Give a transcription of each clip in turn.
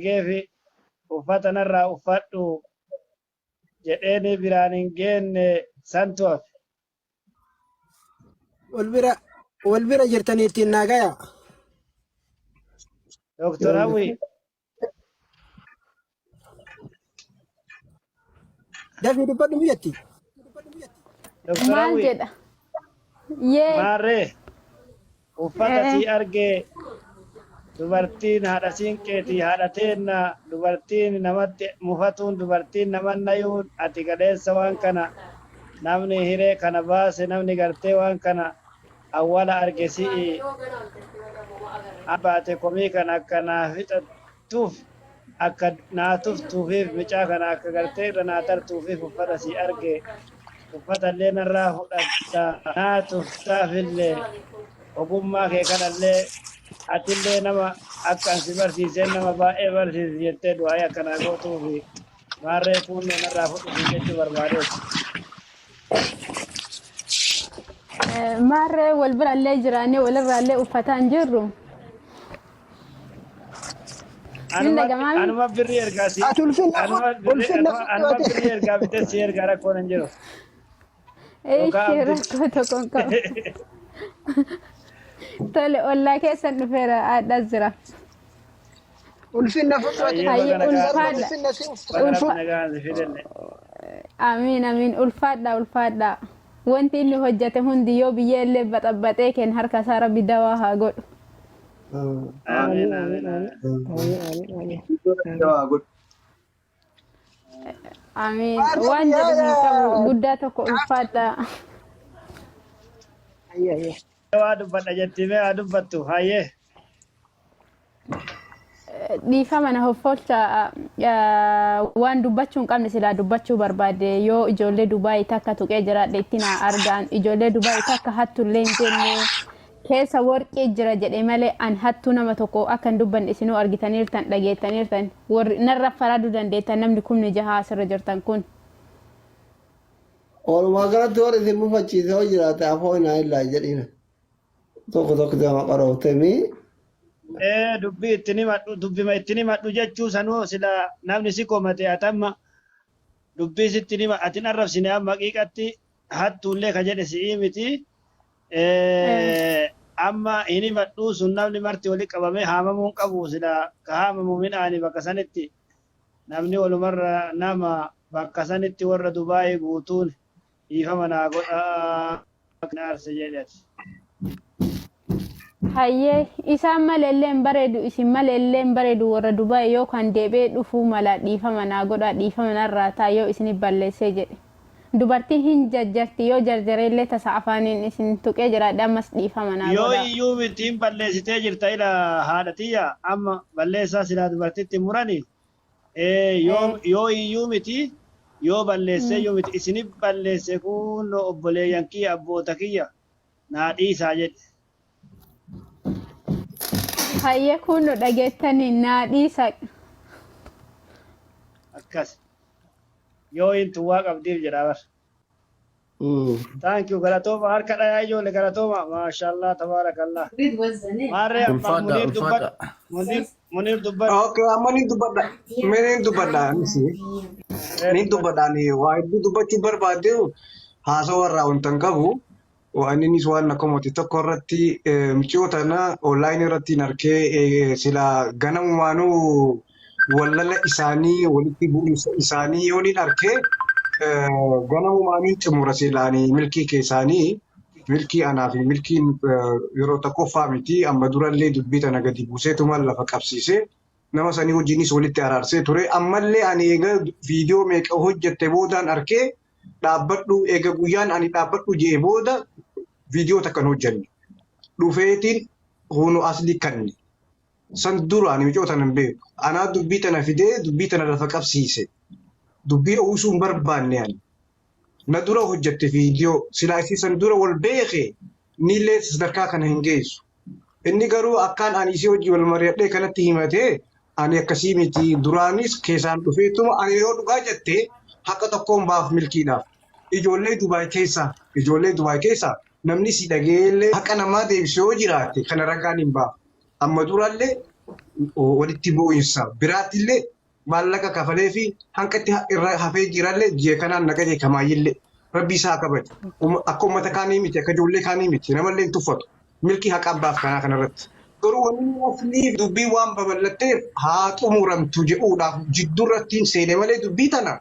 Argeefi uffata narraa uffadhu jedheeni biraan hin geenne santu hafe. Wal bira wal bira jirtanii ittiin naa gaya. Doktor Hawwi Dafii dubbadhu mijetti. Doktor Maal Hawwi jedha? Yee. Maarree uffata Eh. sii argee dubartiin haadha siinqeetii haadha teenna dubartiin namatti mufatuun dubartiin naman nayuun ati gadheessa waan kana namni hiree kana baase namni gartee waan kana awwala arge si'i baate komii kana akka naa fixattuuf akka naa tuftuufiif micaa kana akka gartee irra naa tartuufiif uffata sii arge uffatallee narraa fudhatta naa tuftaafillee ogummaa kee kanallee atillee nama akka an si barsiiseen nama baay'ee barsiisi jettee du'aa'ii akka naa gootuufi maarree kuunnoo narraa fudhu siin jechuu barbaadeeti. Maarree wal birallee jiraannee walirraallee uffataa hin jirru. Hin Anuma dhagamaami? anuma birrii ergaa si Ati ulfinna anuma fudhu birrii ulfinna anuma fudhu anuma ati. birrii ergaa bitee si ergaa rakkoon hin jiru. Yookaan Ishee abdii. rakkoo tokko hin qabu. Tole ollaa keessan dhufeera haadhaas jira. Ulfinna fudhu ati. Hayyee Hayyee baga nagaan ulfaadha. Ulfinna si baga Ulfa rabbi nagaan si fidelle. Amiin amiin ulfaadha ulfaadha. Wanti inni hojjete hundi yoo biyyee illee baxabbaxee kenn harka isaa rabbi dawaa haa godhu. Amiin Amiin amiin amiin amiin. amiin amiin amiin amiin. Dawaa godhu. Amiin. Waan jedhu hin qabu guddaa tokko ulfaadha. Ayyee ayyee. Waa dubbadha jettii mee haa dubbattu hayyee. Dhiifama na hoffolcha waan dubbachuu hin qabne silaa dubbachuu barbaade yoo ijoollee Dubaayii takka tuqee jiraadhe itti naa argaan ijoollee Dubaayii takka hattullee hin jenne keessa warqii jira jedhe malee an hattuu nama tokko akka hin dubbanne isinuu argitaniirtan dhageettaniirtan warri narra faraduu dandeettan namni kumni jahaa asirra jirtan kun. Walumaa galatti warri isin mufachiise hoo jiraate afoo inaa illaa jedhina. Tokko tokko nama qarooftemii. Ee dubbii ittiin himadhu dubbima ittiin himadhu jechuu sanuu sila namni si komate atamma dubbii sitti hima ati hin arrabsine amma haqiiqatti hattuullee ka jedhe si'ii miti. Amma hin himadhuu sun namni marti wali qabamee haamamuu hin qabu sila ka haamamu midhaani bakka sanitti namni walumarra nama bakka sanitti warra Dubaayii guutuun dhiifama naa godhaa na arse jedhe ati. Hayyee isaan malee illee hin bareedu isin malee illee hin bareedu warra Dubaay yoo kan deebi'ee dhufuu mala dhiifama naa godhaa dhiifama narraa ta'a yoo isinif balleessee jedhe. Dubartiin hin jarjarti yoo jarjareellee tasa afaaniin isin tuqee jiraadhe ammas dhiifama naa Yoo godhaa. iyyuu miti hin balleessitee jirta ila haadha tiyya amma balleessaa silaa dubartitti murani ee yoo yoo iyyuu miti yoo balleessee iyyuu miti isinif balleesse kuunno obboleeyyan kiyya abboota kiyya naa dhiisaa jedhe. Hayyee kunno dhageettanii naa dhiisa. Akkas. Yoo hin tuwwaa qabdiif jedhaa bar. Thank you galatooma harka dhayaa ijoole galatooma maashaallah tabaarakallah. Maarree abbaa Ulfaadha, Muniir dubbadhu. ulfaadha. Muniir Muniir dubbadhu. Okay, amma ni dubbadha. Mee ni dubbadha anis. Ee Ni dubbadhu. dubbadha ani waa hedduu dubbachuu barbaade haasawaa irraa wanta hin qabu. Waan innis waan na komate tokko irratti mucayyoo tana online irratti hin arkee sila ganamumaanuu wallala isaanii walitti bu'umsa isaanii yoon hin arkee ganamumaanuu hin xumura sila ani milkii keessaanii milkii anaa fi milkiin yeroo tokkoffaa miti amma durallee dubbii tana gadi buuseetuma lafa qabsiise nama sanii wajjinis walitti araarsee ture ammallee ani eega viidiyoo meeqa hojjette boodaan arkee dhaabbadhu eega guyyaan ani dhaabbadhu je'e booda viidiyoo takka hin hojjanne. Dhufeetiin hunu asli kanne. San dura ani micoo tana hin beeku. Anaa dubbii tana fidee dubbii tana lafa qabsiise. Dubbii uwwisuu hin barbaanne ani. Na dura hojjatte viidiyoo. Silaa isii san dura wal beeke niillee sadarkaa kana hin geessu. Inni garuu akkaan ani isii wajjin wal mari'adhee kanatti himatee ani akkasii miti duraanis keessaan dhufeetuma ani yoo dhugaa jette haqa tokkoon baaf milkiidhaaf. Ijoollee Dubaay keessaa ijoollee Dubaay keessaa namni si dhageellee haqa namaa deebisu yoo jiraate kana ragaan hin baaf. Amma durallee Walitti bu'insa biraattillee maallaqa kafalee fi hanqatti irra hafee jirallee ji'a kanaan naqa jee kamaayyillee rabbi isaa kabaje. Akka uummata kaanii miti, akka ijoollee kaanii miti, namallee hin tuffatu. Milkii haqa abbaaf kanaa kanarratti. Garuu wanni asli dubbii waan babal'atteef haa xumuramtu jedhuudhaaf jidduurratti hin seene malee, dubbii tana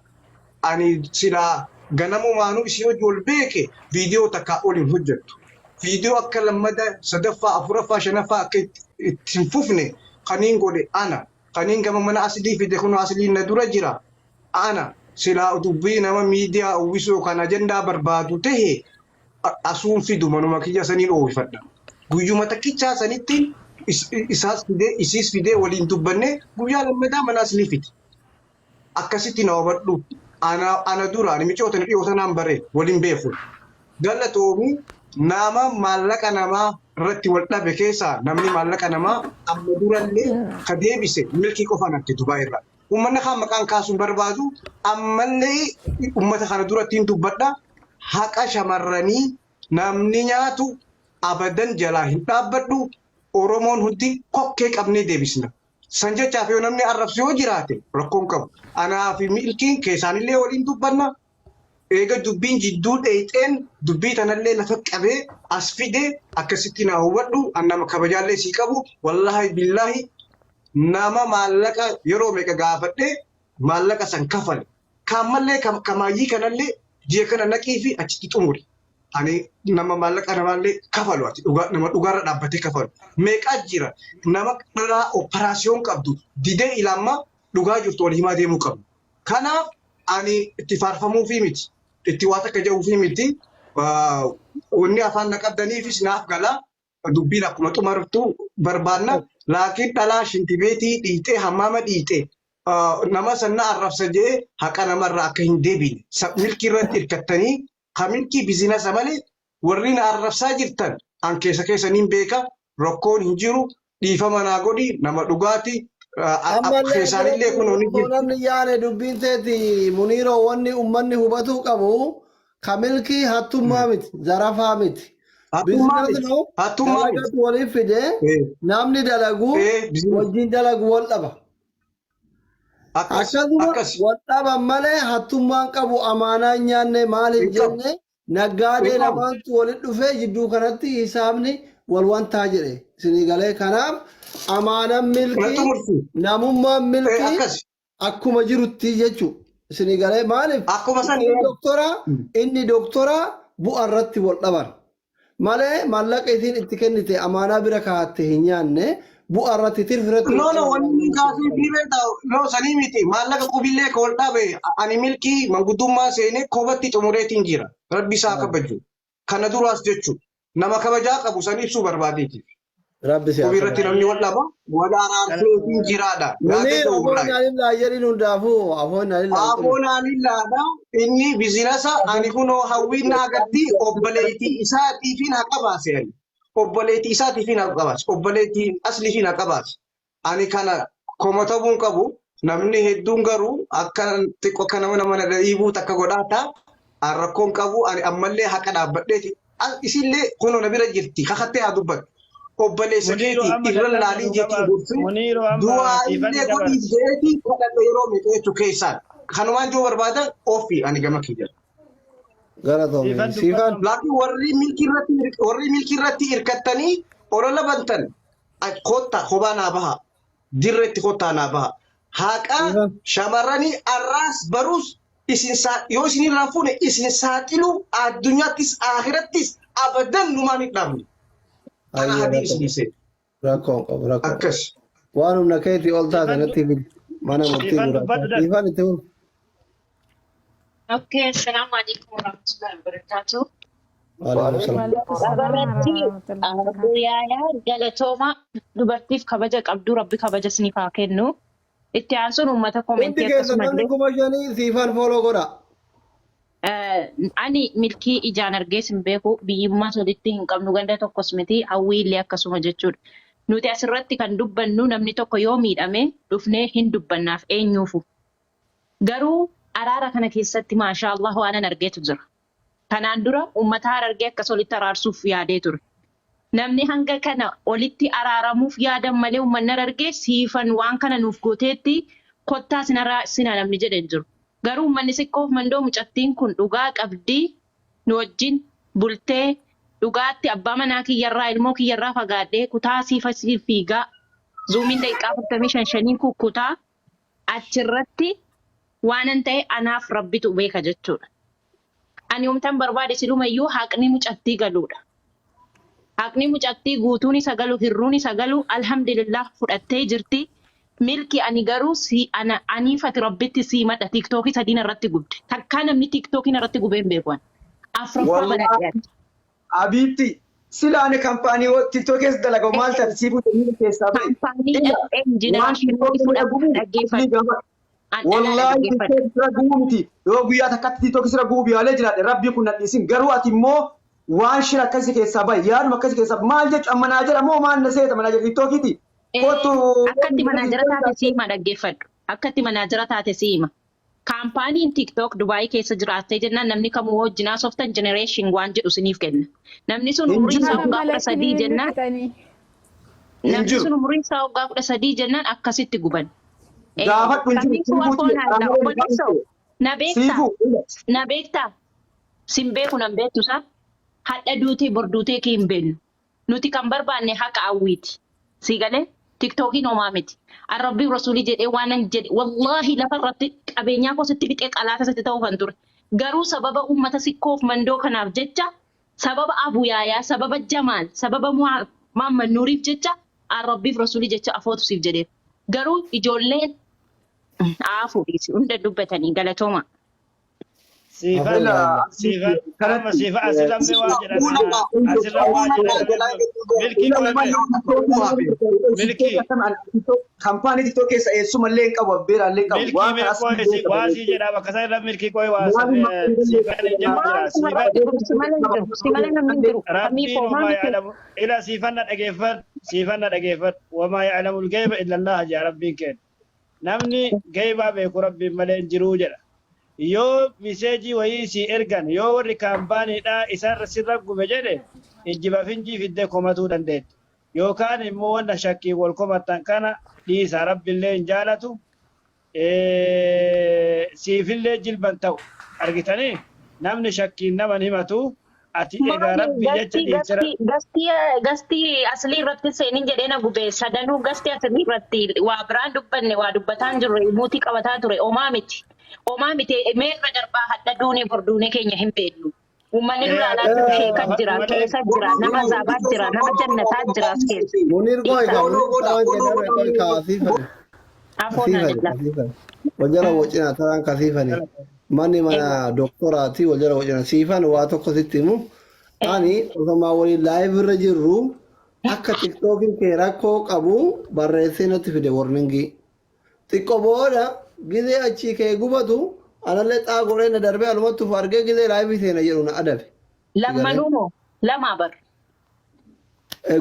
ani silaa ganamumaanuu isii hojii ol beeke viidiyoo takkaa ol hin hojjettu. Viidiyoo akka lammada sadaffaa, afuraffaa, shanaffaa akka itti hin fufne kaniin godhe ana. Kaniin gama mana aslii fide kun aslii na dura jira. Ana silaa dubbii nama miidiyaa uwwisuu kan ajandaa barbaadu tahe asuun fidu, manuma kiyya saniin oowwifadha. Guyyuma takkichaa sanitti isaas fidee isiis fidee waliin dubbanne, guyyaa lammataa mana aslii fide. Akkasitti na hubadhu. Ana dura ani micoota dhiyoo sanaan bare waliin beeku. Galatoomii, nama maallaqa namaa irratti wal dhabe keessaa namni maallaqa namaa amma durallee ka deebise Milkii qofaan arge Dubaay irraa. Uummanni kaan maqaan kaasuun barbaadu, ammallee uummata kana duratti hin dubbadha. Haqa shamarranii namni nyaatu abadan jalaa hin dhaabbadhu. Oromoon hundi kokkee qabnee deebisna. San jechaaf yoo namni arrabsu yoo jiraate rakkoon qabu. Anaa fi Milkiin keessaanillee waliin dubbanna. Eega dubbiin jidduu dheeyxeen dubbii tanallee lafa qabee as fide, akkasitti naa hubadhu. An nama kabajaallee sii qabu, wallaahi billaahi, nama maallaqa yeroo meeqa gaafadhee maallaqa san kafale. Kaammallee kamaayyii kanallee ji'a kana naqii fi achitti xumuri. Ani nama maallaqa namaallee kafalu, ati dhugaa nama dhugaarra dhaabbatee kafalu. Meeqaa jira nama dhalaa operaasiyoon qabdu didee ilaammaa dhugaa jirtu wal himaa deemuu qabnu. Kanaaf ani itti faarfamuufii miti. Itti waa takka jedhuufii miti. Wanni afaan na qabdaniifis naaf gala. Dubbiin akkuma xumartu barbaanna. Laakiin dhalaa shintibeetii dhiixee, hammaama dhiixee, nama sanna arrabsa jee haqa namarraa akka hin deebine. Milkii irratti hirkattanii ka milkii bizinasa malee warri na arrabsaa jirtan an keessa keessaniin beeka, rakkoon hin jiru, dhiifama naa godhi, nama dhugaati. Ammallee Keessaanillee kun ni osoo jirti. Namni yaane dubbiin teeti Muniiroo, wanni ummanni hubatuu qabu ka Milkii hattummaa miti, zarafaa miti. Hattummaa Bizinasi miti. no Hattummaa miti. dalagatu waliif fide, namni dalagu Bizinasi. wajjin dalagu wal dhaba. Akkas. Akkasuma Akkas. wal dhaban malee hattummaan qabu, amaanaa hin nyaanne, maal hin Hin qabu. jenne, naggaadee Hin qabu. lamaantu walitti dhufee jidduu kanatti hisaabni wal wantaa jedhe isinii galee. Kanaaf amaanaan Na Milkii xumursi. namummaan Milkii Akkas. akkuma jirutti jechuu isinii galee. Maaliif Akkuma san inni doktora, inni doktora, bu'a irratti wal dhaban malee maallaqa isiin itti kennite amaanaa bira kaa'atte hin nyaanne, bu'a irratti, tirfi irratti wal No, no, dhaban. wanni kaasee fi beektaa, no, sanii miti. Maallaqa qubillee ka wal dhabe ani Milkii manguddummaa seenee kobatti xumureetiin jira. Rabbi isaa kabaju. Kana duraas jechuun nama kabajaa qabu san ibsuu barbaadeeti. Rabbi si haa Qubii irratti kabaju. namni wal dhaba wal araarseetiin jiraadha. Muniir Yaada afoon wallaahi. naalillaa jedhin, hundaafuu afoon naalillaa. Afoon inni bizinasa ani kunoo hawwiin na agarti, obboleettii isaatiifin haqa baase ani. Obboleettii isaatiifin haqa baase. Obboleettii asliifin haqa baase. Ani kana komatamuu qabu, namni hedduun garuu akka xiqqoo akka nama nama na dhiibuu takka godhaata. An rakkoon qabu, ani ammallee haqa dhaabbadheeti. Isillee kunoo na bira jirti, kakattee haa dubbattu. Obboleessa Muniiroo keetii amma irra dadhabne laalii nu jeetii qaba. gorsee Muniiroo amma du'aa siifan illee godhiif dabarse. jeetii kadhadhe yeroo meeqa jechuu keessaan. Kanumaan jiru barbaada ofii ani gama kiyya. Galatoomi. Siifan Siifan. dubbadhu. Laakiin warri milkii irratti hirkattanii olola bantan kottaa kophaa naa baha. Dirreetti kottaa naa baha. Haqa Siifan. shamarranii arraas baruus isin yoo isin irraa fuune isin saaxilu, addunyaattis akhirattis abadan numaan hin dhaabne. Kana Ayyee hadii rakkoo isin seenu. Rakkoon qabu, rakkoo. Akkas. Waan humna keetii ol taate Siifan natti fidi. Mana murtii Siifan gurraacha. dubbadhu dha. Siifan, itti fufi. Okay, assalamu alaikum warahmatullahi wabarakatuh. Waalaikum salaam. Waalaikum salaam Dhabarratti warahmatullahi wabarakatuh. guyyaa galatooma, dubartiif kabaja qabdu, Rabbi kabaja isiniif haa kennu. Itti aansuun uummata Hundi koomentii keessan namni akkasumallee 5,000 Siifan follow godha. Ani Milkii ijaan argees hin beeku, biyyummaas walitti hin qabnu, ganda tokkos miti, Hawwii illee akkasuma jechuudha. Nuti asirratti kan dubbannu namni tokko yoo miidhame dhufnee hin dubbannaaf eenyuufu. Garuu araara kana keessatti maashaa Allah waanan argeetu jira. Kanaan dura uummata Harargee akkas walitti araarsuuf yaadee ture. Namni hanga kana olitti araaramuuf yaadan malee uummanni Harargee siifan waan kana nuuf gooteetti kottaa sinarraa sinaa namni jedhe hin jiru. Garuu uummanni Sikkoof Mandoo mucattiin kun dhugaa qabdi nu wajjin bultee dhugaatti abbaa manaa kiyyarraa ilmoo kiyyarraa fagaadhee kutaa siifa fiigaa zuumiin daqiiqaa 45 shaniin kukkutaa achirratti waanan ta'e anaaf rabbitu beeka jechuudha. Ani wamtan barbaade silumayyuu haqni mucattii galuudha. Haqni mucattii guutuun isa galu hirruun isa galu alhamdulillah fudhattee jirti. Milki ani garuu si ana aniifati rabbitti sii madha tiiktookii sadiin irratti gubde. Takkaa namni tiiktookiin irratti gubee hin beeku ani. Afraffaa Wallaahi banadhe ati. Abiibti sila ani kampaanii tiktok keessa dalagu maal taate siifuu miila keessaa bahe. Kaampaanii Ila dhaqxee waan injinaashinii tiktok irra fudhadhu gubu ni dhaggeeffadhu. gaafa. An dhalaadha Wallaahi dhaggeeffadhu. tiktok irra gubu miti yoo guyyaa takkatti tiktok irra gubu yaalee jiraadhe rabbii kun na dhiisin garuu ati immoo waan shira akkasii keessaa bahe yaaduma akkasii keessaa maal jechu amma naa jedha moo maal na seeta manaa jedha tiktookiiti kottu Akkatti manaajara taate si hima dhaggeeffadhu. Akkatti manaajara taate si hima. Kaampaaniin TikTok Dubaayii keessa jiraattee jennaan namni kamuu wajjin haasoftan generation waan jedhu isiniif kenna. Namni sun Hin umriin isaa jiru. waggaa 13 jennaan fixanii. Hin namni jiru. sun umriin isaa waggaa 13 jennaan akkasitti guban. Gaafadhu hin jiru. Kamiifuu afoon haadha obboleessoo na beektaa Siifuu. na beektaa sin beeku nan beektu isaa hadha duutee bor duutee kee hin beeknu. Nuti kan barbaanne haqa Hawwiiti. Sii galee? Tiktookiin homaa miti. An Rabbiif Rasuulii jedhee waanan jedhe wallaahi lafa irratti qabeenyaa koo sitti fixee xalaata sitti ta'uufan ture. Garuu sababa uummata Sikkoof Mandoo kanaaf jecha sababa Abu Yaayaa, sababa Jamaal, sababa Muhammad Nuuriif jecha an Rabbiif Rasuulii jecha afootu siif jedheera. Garuu ijoolleen aafuu dhiisi hunda dubbatanii galatoomaa. Siifan Ila siifan amma kanatti siifa asirra mee waa jedhan asirra waa jedhan milkii qoyme milkii kampaanii TikTok keessa eessumallee hin qabu abbeeraallee hin qabu milkii waan mee kanas qoy si waa sii jedha bakka isaa irra milkii qoy waa siifan hin jedhu jira Maal siifan irratti gubsi malee hin jiru. Si malee namni hin jiru. Kamiif rabbiin homaa wamaa miti. ya'lamu ila siifan na dhageeffadhu siifan na dhageeffadhu wamaa ya'lamu al-ghayba illa Allah jaa rabbiin keenya Namni geeybaa beeku Rabbiin malee hin jiruu jedha. Yoo miseejii wayii sii ergan, yoo warri kaampaaniidhaa isarra sirra gube jedhe, ijjiba finjii fiddee komatuu dandeetta. Yookaan immoo wanna shakkiin wal komattan kana dhiisaa Rabbillee hin jaalatu, siifillee jilba hin ta'u. Argitanii? Namni shakkiin nama hin himatu, Ati egaa Maali rabbii jecha gastii dhiiftera. gastii gastii gastii aslii irratti seenin jedhee na gube sadanuu gastii aslii irratti waa biraan dubbanne waa dubbataan jirre muutii qabataa ture omaa miti omaa miti meerra darbaa hadha duunee bor duunee keenya hin beeknu uummanni nu laalaa jiru sheekan Gaafadhu jira malee keessa jira nama zaabaa jira nama jannataa jira as keessa Munir qoy dhiisaa ka munir tawan kenarra qoy ka asiifani afoon asiifani alillah asiifani wal jala wocina tawan kasiifani manni mana doktoraati wal jala wocina siifan waa tokko sitti himu ani osomaa waliin live irra jirru akka tiktookin kee rakkoo qabu barreessee natti fide warningii xiqqo booda gizee achii kee gubatu anallee xaa godhee na darbee alumatti uf argee gizee live seena jedhu na adabe si galee lammanuu moo lamaa bar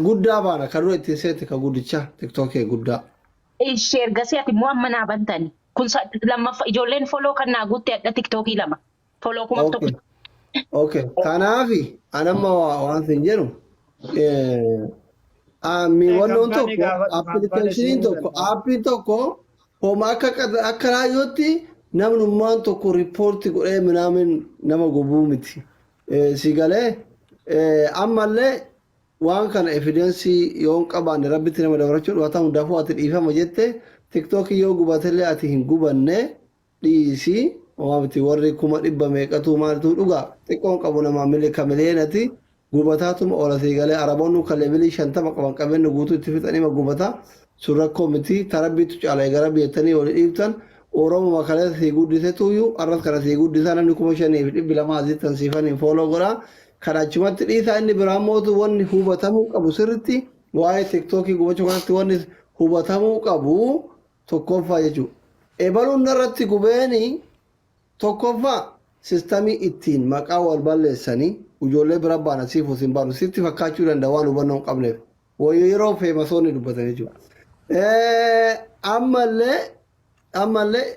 Guddaa baana ka dura ittiin seete ka guddicha tiktookee guddaa. Ishee ergasii ati immoo amma naa bantani. Kun lammaffaa ijoolleen foloo kan naa guutte hadha tiktookii lama. Foloo kumaaf Okay. tokko. Okay. Kanaafi anamma waan sin jedhu wannoon Kampaanii tokko gaafadhu kaampaanii appilikeeshiniin siinuu tokko danda'a. aappiin tokko homa akka akka raayyootti namnummaan tokko riippoorti godhee minaamin nama gubuu miti. Si galee ammallee waan kana evidensii yoo hin qabaanne rabbitti nama dabarachuu dhufata hundaafuu ati dhiifama jette tiktookii yoo gubatellee ati hin gubanne dhiisi homaa miti warri 100,000 meeqatuu maalituu dhugaa xiqqoon qabu namaa milika miliyeenati gubataatuma oola sii galee araboonni kan levelii 50 qaban qabeenna guutuu itti fixanima gubata sun rakkoo miti ta rabbiitu caala eega rabbi jettanii wali dhiiftan Oromuma kaleessa sii guddisetuuyyu arras kana sii guddisaa namni 5200 asittan siifaniin fooloo godhaa Kana achumatti dhiisaa inni biraa mootu wanni hubatamuu qabu sirritti waa'ee tiktookii gubachuu kanatti wanni hubatamuu qabu tokkoffaa jechuudha. Ebaluun narratti gubeeni tokkoffaa sistamii ittiin maqaa wal balleessanii ijoollee bira baana siif hin baanu sitti fakkaachuu danda'a waan hubannoo hin qabneef. Wayyoo yeroo feemasoonni dubbatan jechuudha. Ammallee ammallee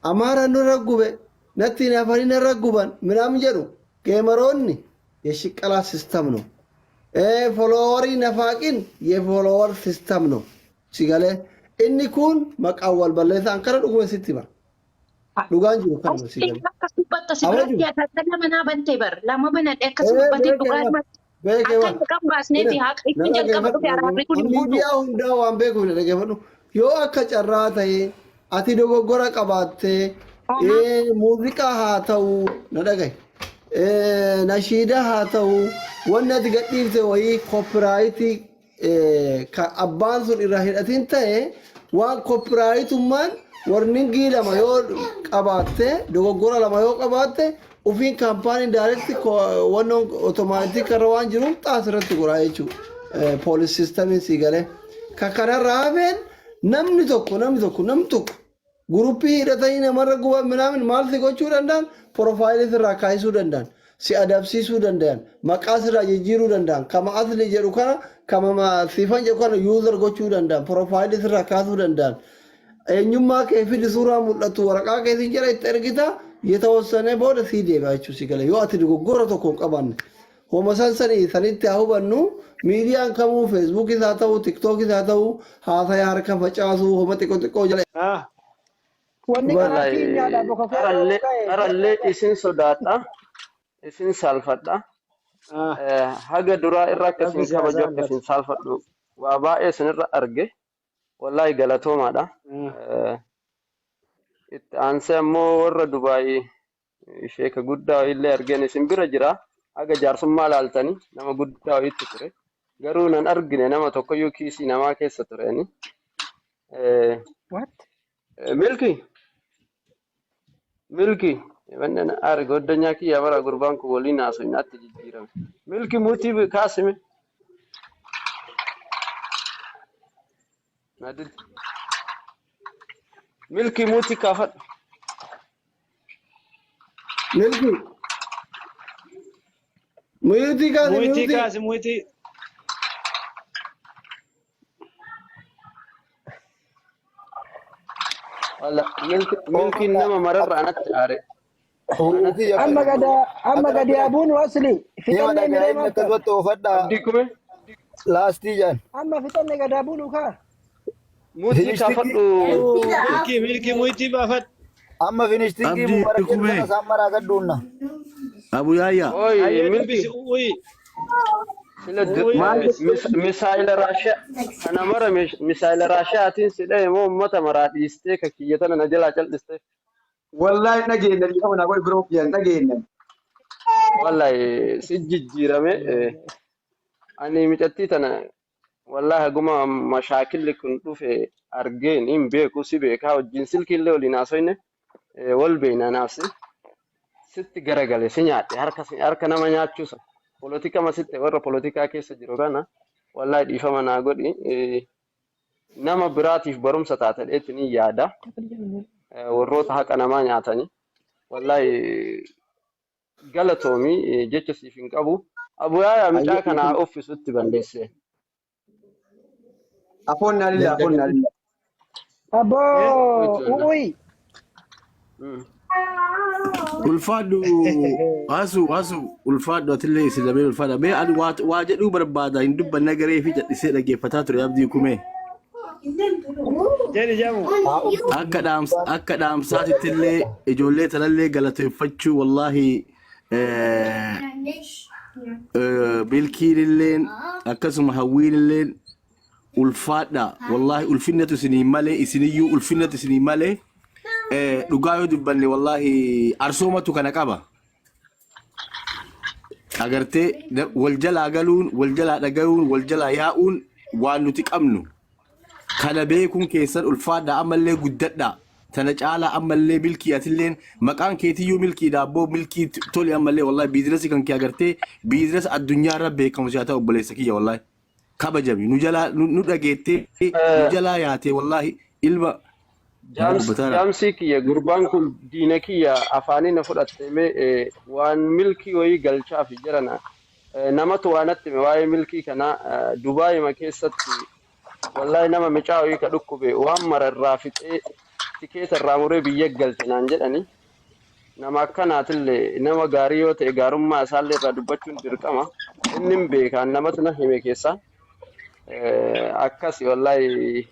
Amaara nurra gube natti hin hafanii narra guban minaamin jedhu geemaroonni የሽቀላ system ነው። Followerii nafaaqin የ follower system ነው። Si galee inni kun maqaan wal balleessaan kana dhuguma sitti hima. Dhugaan jiru kanuma si galee. Akkas dubbatta si Awwaju. biratti ati lama naa bantee bar lama banadhe akkas Ee dubbatee beekee dhugaa bar himatti. beekee Akka bar. hin maqaan baasneeti haqa itti Nama jalqaba dhaggeeffadhu dhufe araarri kun hin buutu. miidiyaa hundaa waan beekuuf na dhaggeeffadhu. Yoo akka carraa ta'e ati dogoggora qabaattee muuziqaa haa ta'u na dhagaye. Nashiidaa haa ta'u wanni ati gadhiifte wayii copyrightii kan abbaan sun irraa hidhatin ta'e waan copyrightummaan warningii lama yoo qabaatte dogoggora lama yoo qabaatte ufiin companyn direct wannoon automatic irra waan jiruuf xaas irratti godhaa jechuudha. Poolis systemiin sii galee. Ka kanarraa hafeen namni tokko namni tokko namni tokko groupii hidhatanii namarra guban minaamin maal si gochuu danda'an profileii sirraa kaayisuu danda'an si adabsiisuu danda'an maqaa sirraa jijjiiruu danda'an kama asli jedhu kana kama siifan jedhu kana user gochuu danda'an profileii sirraa kaasuu danda'an eenyummaa kee fidi suuraa mul'atu waraqaa keetiin jala itti ergita የተወሰነ booda sii deebi'a jechuu si gala yoo ati dogoggora tokko hin qabaanne homa san sanii sanitti haa hubannu. Miidiyaan kamuu Facebookis haa ta'u TikTokis haa ta'u haasaya harka facaasuu homa xiqqoo xiqqoo jala Wanni karaa Wallahi keenyaadha boka kee qarallee ka'e. qarallee isin sodaadha isin saalfadha. Haga duraa irra akka Rabbi isin si haa kabaju akka saalfatu. isin saalfadhu waa baay'ee isinirra arge wallahi galatoomaadha. Itti aansee ammoo warra Dubaayii sheeka guddaa illee argeen isin bira jira. Haga jaarsummaa laaltanii nama guddaa wayiitti ture. Garuu nan argine nama tokkoyyuu kiisii namaa keessa tureeni. What? Milki milki wanneen aari goddanyaa kiyya bara gurbaan kun waliin haasofnaatti jijjiirame. Milki muutii kaasime. Na didi. Milki muutii kaafadhu. Milki muteii kaasi. Muteii Muteii. Kaasi muteii. Walla milki milkiin nama mararra anatti aare. Anatti Amma gada amma gadi abuun asli Hima fixannee miree dhagaa'in maal ta'e? akkasumatti oofadhaa Abdii kume laastii jedhan. Amma fixannee gadi abuun kaa. Muutii Finishtikii kaafadhu. Milki milki muteii baafadhu. Amma finishtikii Abdii mubarak jedhu kumee kana isaan maraa gadduunna. Abu Yaayyaa. Oy Hayyee milki dubbisi uyi. Sila Uyi. Maal misaayila Raashiyaa kana mara misaayila Raashiyaatiin si dhahe moo uummata maraa dhiistee ka kiyya tana na jalaa cal'iste. Wallahi dhageenya dhiifama naa godhi biroo kiyyaan dhageenya. Wallahi si jijjiirame ani micattii tana wallahi haguma mashaakilli kun dhufe argeen hin beeku si beekaa wajjin silkiillee waliin haasoyne wal beeyna naafsi sitti garagale si nyaadhe harka harka nama nyaachuusa polotika masitte warra polotikaa keessa jiru kana wallahi dhiifama naa godhi nama biraatiif barumsa taate dheetti ni yaada warroota haqa namaa nyaatanii wallahi galatoomii jecha siif hin qabu. Abuyaayaa mucaa kanaa uffisutti balleesse. Afoon naa lilla afoon naa lilla. Abboo u'uyi. Ulfaadhu asu asu ulfaadhu atillee isin lameen ulfaadha. Mee ani waa jedhuu barbaada hin dubbanne garee fi jal'isee dhaggeeffataa ture abdii kumee. Jedhi jamu. Akka dhaamsaatitti illee ijoollee tanallee galateeffachuu wallaahi milkiin illeen akkasuma hawwiin illeen ulfaadha wallaahi ulfinnatu isinii malee isiniyyuu ulfinnatu isinii malee dhugaa yoo dubbanne wallaahi arsoomatu kana qaba. Agartee wal jalaa galuun wal jalaa dhagayuun wal jalaa yaa'uun waan nuti qabnu. Kana beekuun keessan ulfaadha ammallee guddadha. Tana caalaa ammallee milkii atilleen maqaan keetiyyuu milkii daabboo milkii toli ammallee wallahi businessii kan kee agartee businessa addunyaarra beekamu si haa ta'u obboleessa kiyya wallahi. Kabajami nu jalaa nu dhageettee nu jalaa yaatee wallahi ilma nama dubbataara. Jaamsii kiyya gurbaan kun diina kiyya afaanii na fudhatte mee waan milkii wayii galchaa fi jirana namatu waa natti hime waa'ee milkii kanaa Dubaayima keessatti wallahi nama micaa wayii ka dhukkube waan mara irraa fixee tikeeta irraa muree biyya galche naan jedhani. Nama akkanaatillee nama gaarii yoo ta'e gaarummaa isaallee irraa dubbachuun dirqama. Inni hin beekaan namatu na hime keessaa. Akkasi wallaahi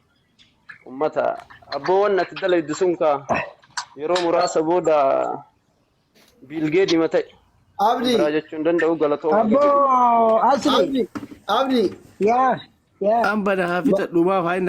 ummata abboo wanni ati dalaydu sun kaa yeroo muraasa booda biilgeedima ta'e. Waan Abdi. biraa jechuu hin danda'u galatooma Abboo gadi. asli. Abdi. Abdi. Yaa yaa. An bada haa fixadhu maaf haa inni